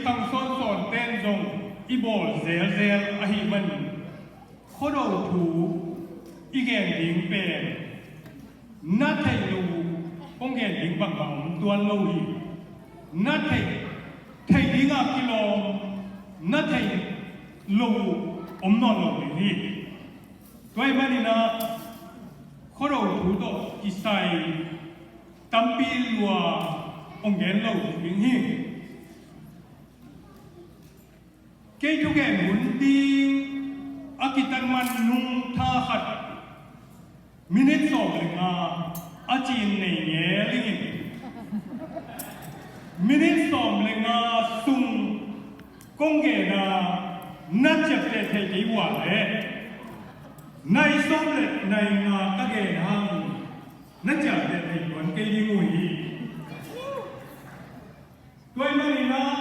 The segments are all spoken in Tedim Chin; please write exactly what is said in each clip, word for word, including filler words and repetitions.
Khang sawnsawn ten zong i bawl zelzel ahih manin Khuado thu i gen ding pen na theih lo uh kong gen ding bangbang om tuan lo hi. Na theih, theih dingah kilawm, na theih lo uh om nawn lo ding hi. Tua ahih manin ah Khuado thu tawh kisai tampi lua hong gen lo ding hi. Kei thugen hun ding a kitat man nung tha khat minit sawm le nga a cin nei ngel ing in, minit sawm le nga sung kong gen a na ciapteh thei kei uh a leh nai sawm le nai nga ka gen hang na ciapteh thei tuan kei ding uh hi. Tua ahih manin ah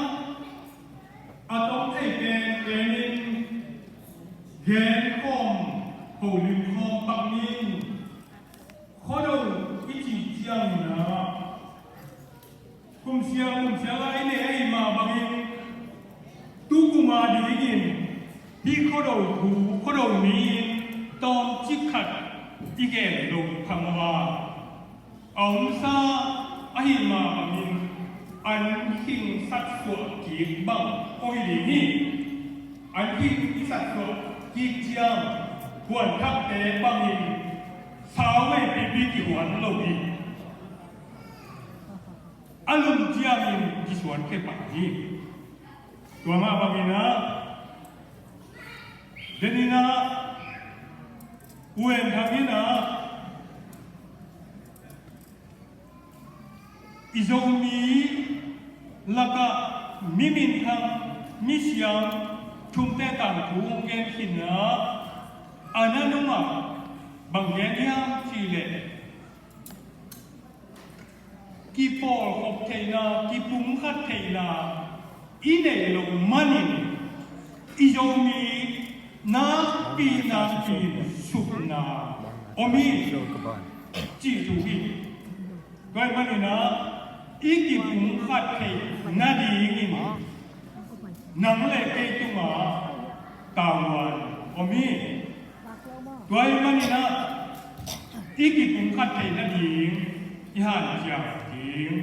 a tom thei penpen in gen khawm, holim khawm pak ni. Khuado i cih ciangin ah kumsial kumsial a i nei ahih mah bangin tu kum a dingin hih Khuado thu, Khuado ni-in tawmcik khat i gen loh phamawh a, a omsa ahih mah bangin an khing satsuah kik bang koi ding hi. An khing i satsuah kik ciang huanthakte bangin sau veipipi kihuan lo hi. A lum ciangin kisuan khia pah hi. Tua mah bangin ah denin ah U N Thang in ah i Zomi lakah mi minthang, mi siam thumte tangthu hong gen khin ah a na nungah bang gen hiam cih leh kipawlkhop theihna, kipumkhat theihna i neih loh manin i Zomi nakpi nakpi in supna om hi cih thu hi. Tua ahih manin ah i kipumkhat theih nadingin nang le kei tungah tavuan om hi. Tua ahih manin ah i kipumkhat theih nading i hanciam ding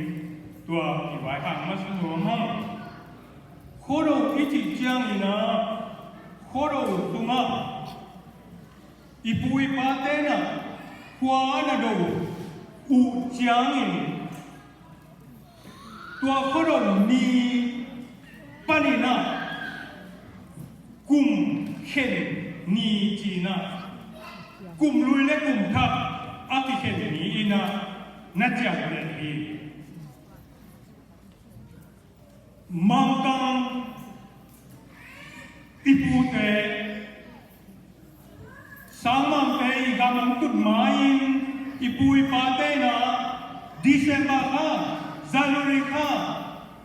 tua i vaikhak masa nuam hang. Khuado i cih ciangin ah Khuado sungah i pu i pate in ah khua a na do uh ciangin tua Khuado ni panin ah kum khen ni ci-in ah kum lui le kum thak a kikhen ni-in ah na ciamteh hi. Mangkang i pute Sangmangte i gam hong tun ma-in i pu i pate in ah December kha, January kha,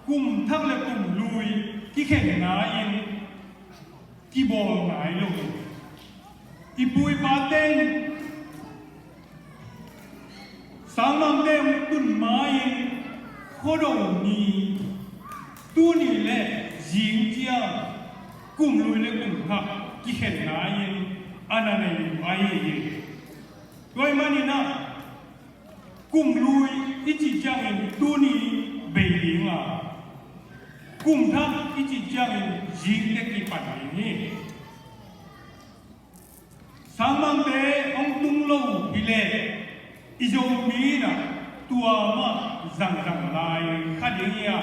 kum thak le kum lui kikhen ngai-in kibawl ngai lo. I pu i pate in Sangmangte hong tun ma-in Khuado ni, tuni le zing ciang kum lui le kum thak kikhen ngai-in a na nei uh ahi hi. Tua ahih manin ah kum lui i cih ciangin tuni bei ding a, kum thak i cih ciangin zing teh kipan ding hi. Sangmangte hong tung lo hi leh i Zomi in ah tua mah zangzang lai kha ding hi a,